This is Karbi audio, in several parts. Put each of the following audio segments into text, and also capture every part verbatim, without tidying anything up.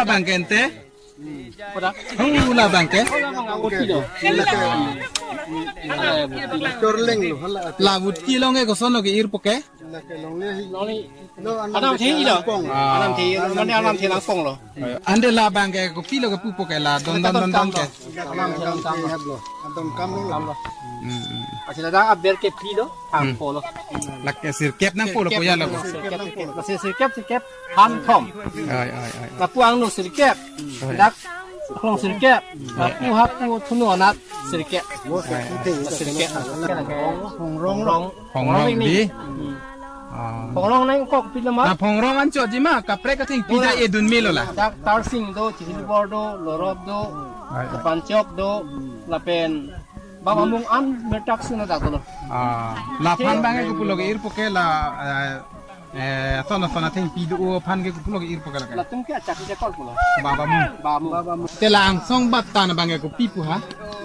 Abang ke ente? Hula abang ke? Chorleng lo, hala. La vut kelong ke koson lo ke-irpo ke? Lake longle hi. Longle. Lo anam Anam the hi lo. Langpong. Ah. Anam the, mane anam the langpong lo. Ante la abang ke kopilo kepupo ke la don don don don ke. Anam the langpong lo. Adon kam lo. Kam lo. Hmm, hmm. Asi ladak aber ke pilo, Hmm. Thangpo lo. Lake sirkep nangpo lo, Sirkep koya lo. Sirkep, sirkep. Lasi sirkep, sirkep, han thom. Ai, ai, ai. Lapu angno sirkep. Ai. Dak, klong sirkep. Lapu hapu thuno anat sirkep. Ai, ai. Sirkep. Hongrong. Hongrong. Hongrong ini. Di. Hmm. Ah. Hongrong nangkok pilo ma? Na hongrong anchotji ma, kaprek atheng pida Oh, ya. Edun melo la. Dak tarsing do, chihilbor do, lorop do, Ai, ai. Panchok do, lapen Baba Mung an mertak suna dak dolo. Ah, laphan abang ke kopulo ke-irpo ke la, eh, eh, ason ason atheng pido aphan ke kopulo ke-irpo ke la ke? Latum ke achak je kol pulo. Baba Mung. Baba Mung. Te la angsong batan abang ke kopi pu ha?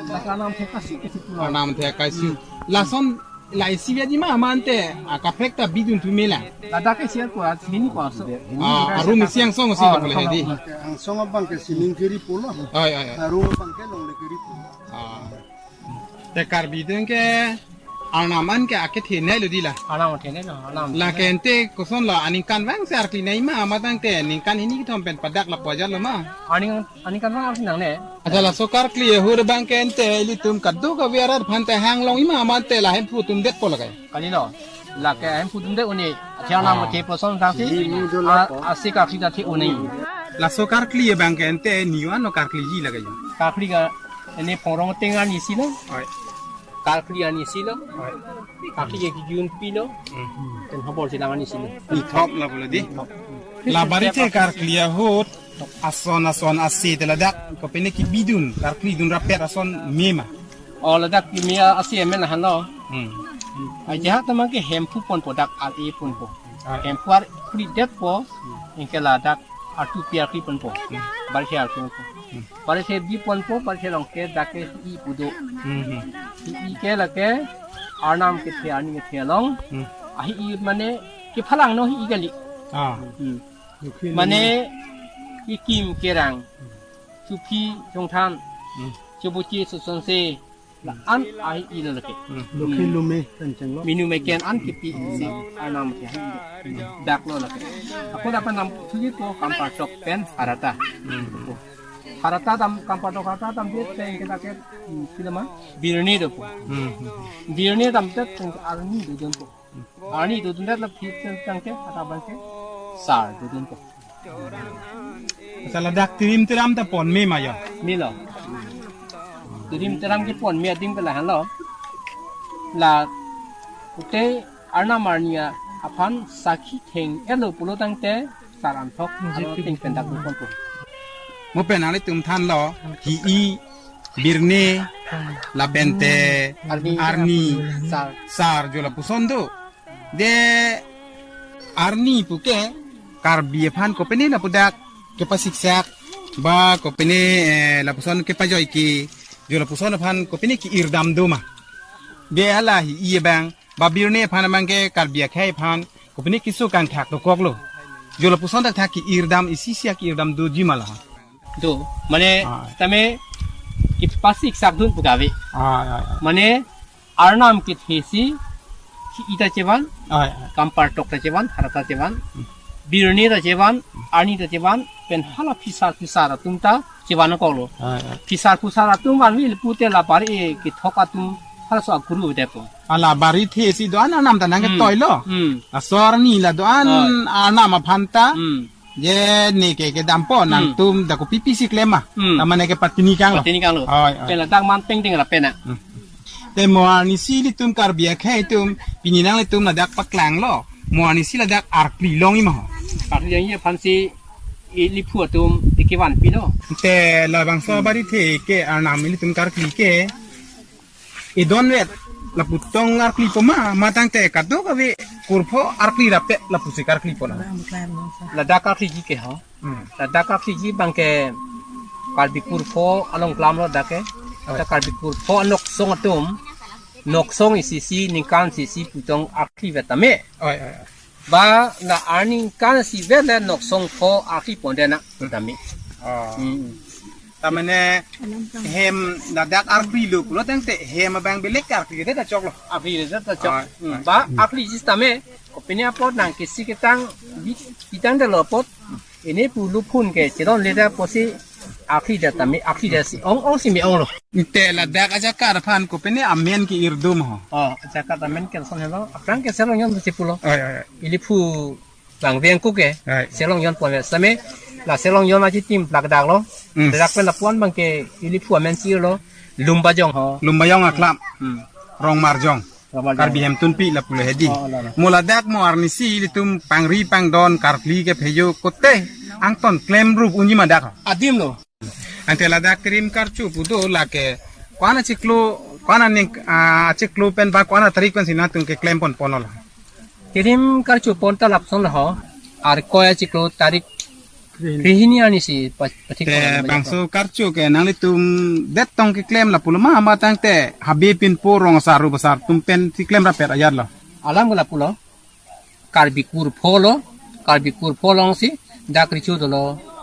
Lake anam the kasi kasi pulo. Anam the kasi. Hmm. Lason la isi biaji ma mante, ah, kaprek ta bidun thu mela. Ladak ke siar ko, sini ko aso. Ah, arum isi angsong si Oh, to pule di. Angsong abang ke sining kiri pulo. Ai, ai, ai. Arum abang ke longle kiri pulo. Ah. Te Karbi atum ke arnam an ke akethenei lo di la. Arnam thenei lo, arnam. Lake ente koson lo aningkanvang si arklinei ma, amat tangte ningkan hini kethom pen padak lapu ajat lo ma? Aning, aningkanvang arkli nangne. Aja laso karkli ahut abang ke ente ilitum kadokave arat aphan te hanglongji ma, amat te la hemphu atum detpo la ke? Kalilo. Lake hemphu atum det un-e. Athe arnam Ah. athe poson thang si. Ini mudo A, lapo. Asi karkli ta the un-e. Laso karkli abang ke ente niwan lo karkliji la ke? Karkli ke ini hongrong ateng arni isi lo. Ai. Karkli arni isi lo. Ai. Karkli ke kijun pilo. Hmm. Pen habor si lang arni isi lo. Ni thop la pulo di. La bari the karkli ahut ason ason asi te ladak kopine kebidun, karkli dun rapet ason me ma? Oh, ladak keme asi amen han lo. Hmm. Ai, jahak teman ke hemphu ponpo, dak ar-e ponpo. Ah. Hemphu ar-e detpo, anke ladak artu pi arkli ponpo. Hmm. Bari se arkli ponpo. Hmm. Bari se bi ponpo, bari se along ke dak ke hi-i pu do. Hmm, hmm. Hi-i ke lake arnam kethe arni kethe along. Hmm. Ah, hi-i mane kephalang no hi-i kali. Ah. Hmm. Mane kekim kerang. Chuphi chongthan. Hmm. Chubuchi susonse. La an ahi ilo lake. Hmm. Lokhi lume kan chenglo. Minu meken an kipi si arnam ke. Dak lo lake. Ako dapat nam thuji ko Kampartok pen Harata. Hmm. Harata dam, Kampartok Harata dam dia pen kita ke, hmm, sila ma? Birni dopo. Hmm. Birni dam tet arni dodunpo. Arni dodundet la phit tangte, ata abang ke sar dodunpo. Asa ladak tirim tiram ta pon me ma ya? Me lo. Tirim tiram kepon me adim ke la han lo. La pute arnam arni aphan sakhi theng-et lo pulo tangte sar anthok aro theng pen dak ponpo. Mo pen nanglitum thanlo, hi-i, birni, lapen te Arni. Arni, Sar. Sar, jo lapuson do. De arni puke Karbi aphan kopine lapu dak kepasiksak, ba kopine, eh, lapuson kepajoike, jo lapuson aphan kopine ke-irdam do ma? De hala hi-i abang, ba birni aphan abang ke Karbi akhei aphan kopine keso kangthak dokok lo. Jo lapuson thakthak ke-irdam, isi isi ke-irdam doji ma la? Do, mane Ah. tame kepasiksak dun pu kave. Ah, ah, ah. Mane arnam kethe si, hi-i ta chevan, Ah, ah. Kampartok ta chevan, Harata chevan, Hmm. Birni ta chevan, Arni ta chevan, pen hala phisar phusar atum ta chevan koklo. Ah, ah. Phisar phusar atum vanve pute la bari kethok atum halaso aguru depo. Ala bari the si do-an arnam ta nang Hmm. ketoi lo. Hmm. Asor ni la do-an Ah. arnam aphan ta. Hmm. Je ne ke kedampo Hmm. nangtum dak kopi pisi klem ma. Hmm. Tamane ke patini kang lo. Patini kang lo. Oi, oi. Pen ladak man teng teng ra pena. Hmm. Te mo arnisi ilitum Karbi akhei atum pini nanglitum ladak paklang lo. Mo arnisi ladak arkli longji ma ho? Arkli longji aphan si ili phu atum ike vanpi lo. Te labangso bari the ke arnam ilitum karkli ke edon vet lapu tong arklipo ma, ma tangte kadokave kurpho arkli rapet lapusi karklipo na. Ladak karkliji ke ho. Hmm. Ladak karkliji abang ke Karbi kurpho along klam lo dak ke. Oh. Ladak Karbi kurpho anoksong atum, noksong isi si ningkan isi si pu tong arkli vet tame. Oi, oi, oi. Ba la arni ningkan isi vet le noksong pho arkli pon de na tame. Oh. Hmm. Tamane hem ladak arkli lo pulo tangte hem abang belek arkli det ta choklo. Arkli det ta chok. Ah, hmm. Ah. Ba arkli sitame kopine apot nang kisi ketang bi-, pitang detlo apot. Ini pulu phun ke chedonle det apotsi arkli det tame arkli det si ong ong si me-onglo. Te ladak ajakar aphan kopine amen ke-ir dum ho. Oh, ajakar amen ke lason helo. Aphrang ke Selongjon si pulo. Oi, oi, oi. Iliphu bang vengku ke, right, Selongjon pon sitame, la Selongjon aji tim plak dak lo. Hmm. Dak pen lapu-an abang ke Iliphu amen si lo, Lumbajong ho. Lumbajong aklam. Hmm. Rongmarjong. Rongmarjong. Karbi Hemtunpi lapulo hedi. Oh, la, la. Mo ladak mo arnisi ilitum pangri pangdon karkli kephejo kote angton klem rup unji ma dak ho. Adim lo. Ante ladak Tirim Karcho pu do lake ko-an achiklo, ko-an aning, ah, achiklo pen ba ko-an atarik pensi nangtum keklem pon pon lo? Tirim Karcho pon ta lapuson lo ho. Arkoi achiklo tarik krehini arnisi pa-, pathik. Te pon lo bangso karcho ke nanglitum det tong keklem lapulo ma, ma tangte habe pinpo rong asar rup asar atum pensi klem rapet ajat lo? Alam ke lapulo. Karbi kurpho lo, Karbi kurpho alongsi dak riso dolo.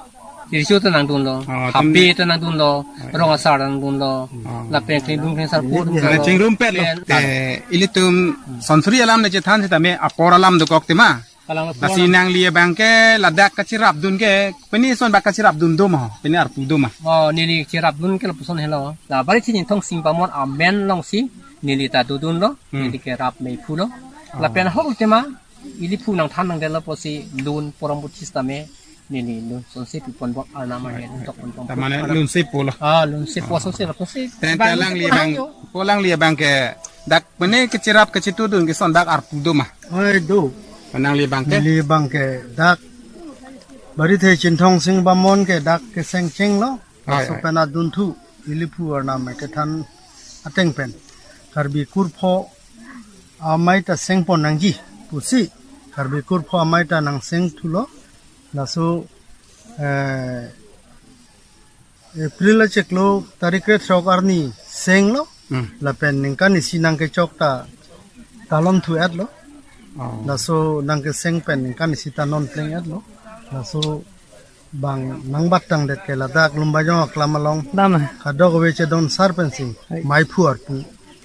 Riso ta nangdunlo, ah, hape tam- ta nangdunlo, ah, rong asar ta nangdunlo. Ah. Lapen klengdun klengsarpo dun, sare lo. Chingrumpet lo. Pen- Te ilitum sonsuri alam le chethan sitame apor alam dokok tema. Kalang apor. Lasi nangli abang ke ladak kachirapdun ke, pini son bak kachirapdun do ma, pini arpu do ma. Oh, neli chirapdun ke lapuson helo. La Barithe Chinthong Sing Bamon amen alongsi neli ta dodunlo, hmm, neli ke rap meiphu lo. Oh. Lapen ahok tema Iliphu nangthan nangdetlo apotsi lun porom buthis tame neli lun sonse pipon bok Arnam arni tok pon pon. Tamane lun se pulo. Ah, lun se po, oh, sonse lapusi. Te, te bang alangli bang, jo. Pu alangli abang ke dak mene kechirap kechitudun ke son dak arpu do ma? Oi, do. Pu alangli abang ke? Neli abang ke dak Barithe Chinthong Sing Bamon ke dak keseng chenglo. Ai, laso ai. Pen adunthu Iliphu Arnam kethan ateng pen Karbi kurpho amei ta seng pon nangji pusi Karbi kurpho amei ta nangseng thulo. Laso, eh, April achiklo tarik krethrok arni senglo. Hmm. Lapen ningkan isi nangkechok ta talon thu-etlo. Oh. Laso nangkeseng pen ningkan isi ta non pleng-etlo. Laso bang nangbat tangdet ke ladak Lumbajong aklam along. Dam. Kadokave chedon sar pensi. Hai. Meiphu arpu.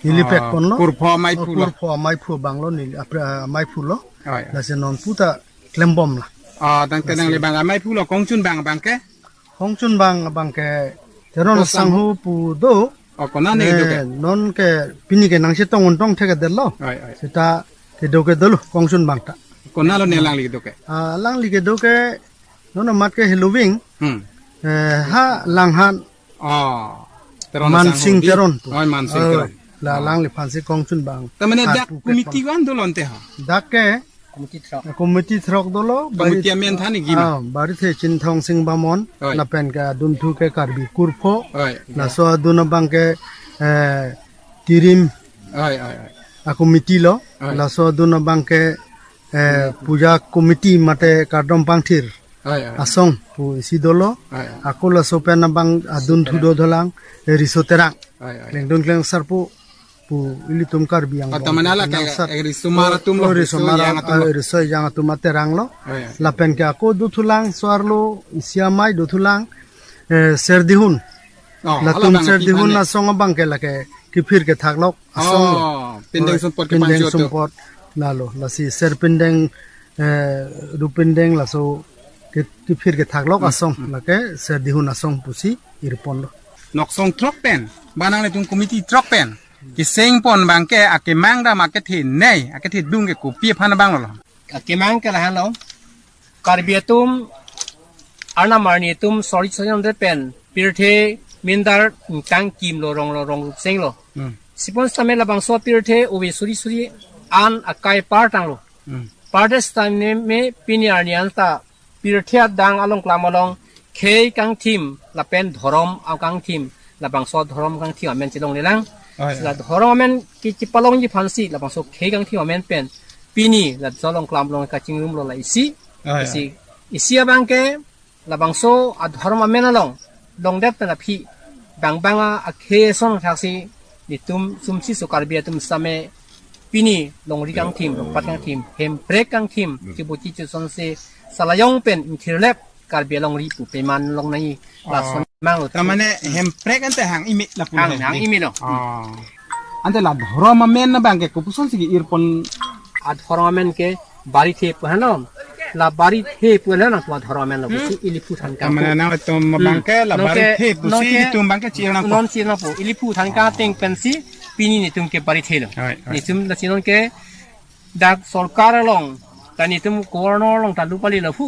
Neli, oh, pek ponlo. Kurpho meiphu lo. Kurpho meiphu abang lo neli, apre, ah, meiphu lo. Oh, ya. Lasi non pu ta klembom la. Ah, tangte lasi nangli abang meiphu lo, kongchun bang abang ke? Kongchun bang abang ke Teron, oh, Sangho pu do. Oh, konane, eh, kedo ke? Non ke pini ke nangchetong untong thekdetlo. Ai, ai. Seta kedo ke dolo kongchun bang ta. Konalo ne alangli kedo ke? Ah, alangli kedo ke non amat ke Heloving. Hmm. Eh, ha Langhan. Oh. Teron Sangho Mansing di? Teron pu. Oh, Mansing, eh, Teron. La, oh, alangliphansi kongchun bang. Tamane dak arpu ke committee pon. Wan do lonte ha? Dak ke committee throk. Committee throk dolo, committee Bari-, amen than-ik ma? Ah, Barithe Chinthong Sing Bamon, oi, lapen ke adunthu ke Karbi kurpho, oi, laso adun abang ke, eh, Tirim, oi, oi, oi, a-committee lo, oi, laso adun abang ke, eh, puja committee mate kardom pangthir, oi, oi, asong pu isi dolo, oi, oi, ako laso pen abang adunthu do dolang, eh, Riso Terang, oi, oi, klengdun klengsarpo pu ilitum Karbi Anglong. Kata mana la kangsat, eh, risomar atum lo, oh, risomar, risojang atum lo, eh, risojang atum aterang lo. Oh, ya. Lapen ke ako dothulang so-arlo isi amei dothulang, eh, Serdihun. Oh, latum hala bang Serdihun api mane asong abang ke lake kephir kethak lok asong lo. Oh, pindeng sumpot ke pindeng pangcho tu. Sumpot lalo, lasi Serpindeng, eh, Rupindeng laso ke-, kephir kethak lok, hmm, asong, hmm, lake Serdihun asong pusi irpon lo. Nok song throk pen, ba nanglitum committee throk pen keseng pon abang ke akemang dam akethenei, akethedung ke kopi aphan abang lo? Akemang ke lahenlo. Karbi atum, Arnam arni atum, sori sori nonde pen, pirthe mindar ingkang kimlo, ronglo, rong rup senglo. Hmm. Sipon sitame labangso pirthe ove suri suri an akai par tanglo. Hmm. Par det sitame pini arni anta pirthe adang along klam along khei kangthim lapen dhorom akangthim, labangso dhorom kangthim amen chelonglelang. Oh, ya. La dhorom amen ke chepalongji aphansi labangso khei kangthim amen pen pini la jolong klam along kachingrumlo la isi. Oh, ya. Isi, isi abang ke labangso adhorom amen along longdet pen aphi bang bang a, akhei ason thaksi netum sumsi so Karbi atum sitame pini longri kangthim, longpat kangthim, hemprek kangthim, chibuchi chisonsi salayong pen ingthirlep Karbi alongri pu peman long nai. Oh. Lason mang lo. Tamane hemprek ante hang imi lapu hang, hang imi lo. Oh. Ante la dhorom amen abang ke kopuson si irpon. Adhorom amen ke barithe pu hano. La barithe pu hano la dhorom amen lo. Hmm? Si ili puthan ka. Tamane nangtum abang ke la nonke, barithe pusi nonke, itum abang ke chirna ko. Non chirna po. Ili puthan ka ateng pensi pini netum ke barithe lo. Oi, oi. Netum la chinon ke dak sorkar along ta netum governor along ta lo pali lo pu.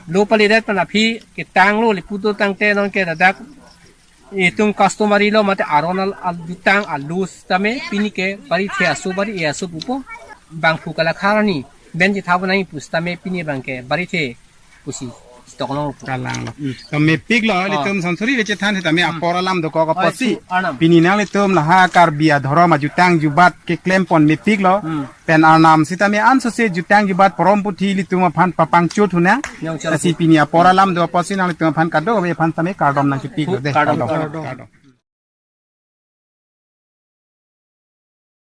Lo palidet pen aphi ketang lo le putu tangte nonke ladak itum customary lo mate aron al, al jutang alus tame pini ke barithe aso bari e aso pupo bangphu kalakharni ben ji thabo nai pus tame pini abang ke barithe pusi stok long pupo. Kalang lo. Hmm. To mepik lo, ah, ilitum sansuri le chethan tame, hmm, apor alam dokok apotsi. Oi, tu, arnam. Pini nanglitum laha Karbi adhorom ajutang jubat keklempon mepik lo. Hmm. Pen arnam sitame ansose jutang jubat porom puthi ilitum aphan papangchot hunang. Nyong chalo. Lasi pini apor alam do apotsi nanglitum aphan kado aphan tame kardom nangchipik lo dei. Kardom, kardom, kardom. Kardom.